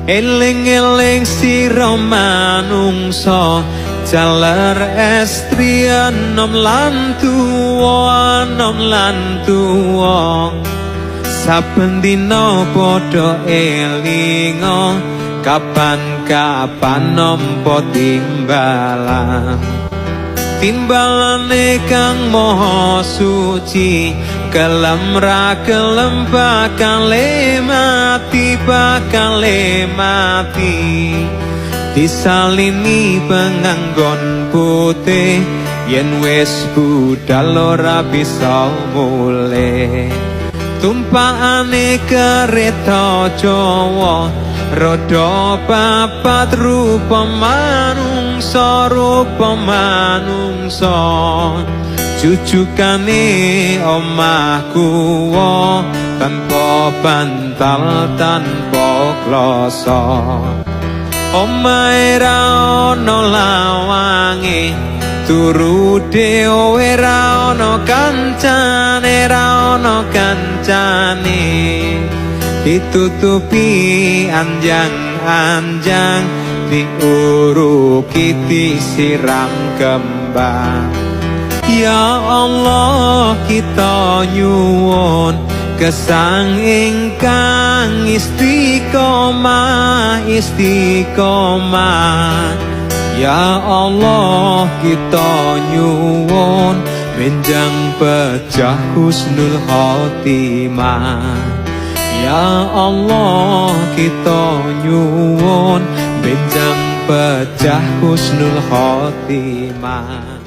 Eling-eling sira manungsa, jaler estri enom lan tuwa, enom lan tuwa. Saben dina padha elinga, kapan-kapan nampa timbalan. Timbalane Kang Maha Suci, kelem ra kelem bakal mati, bakal mati. Disalini penganggon putih, yen wis budal ora bisa mulih. Tumpakane kereta Jawa roda papat, rupa manungsa, rupa manungsa. Jujukane omah kuwa, tanpa bantal tanpa kloso. Omahe ra ana lawange, turu dhewe ra ana kancane, ra ana kancane. Ditutupi anjang-anjang, diuruki disiram kembang. Ya Allah, kita nyuwun gesang ingkang istiqomah, istiqomah. Ya Allah, kita nyuwun benjang pejah husnul khotimah. Ya Allah, kita nyuwun benjang pejah husnul khotimah.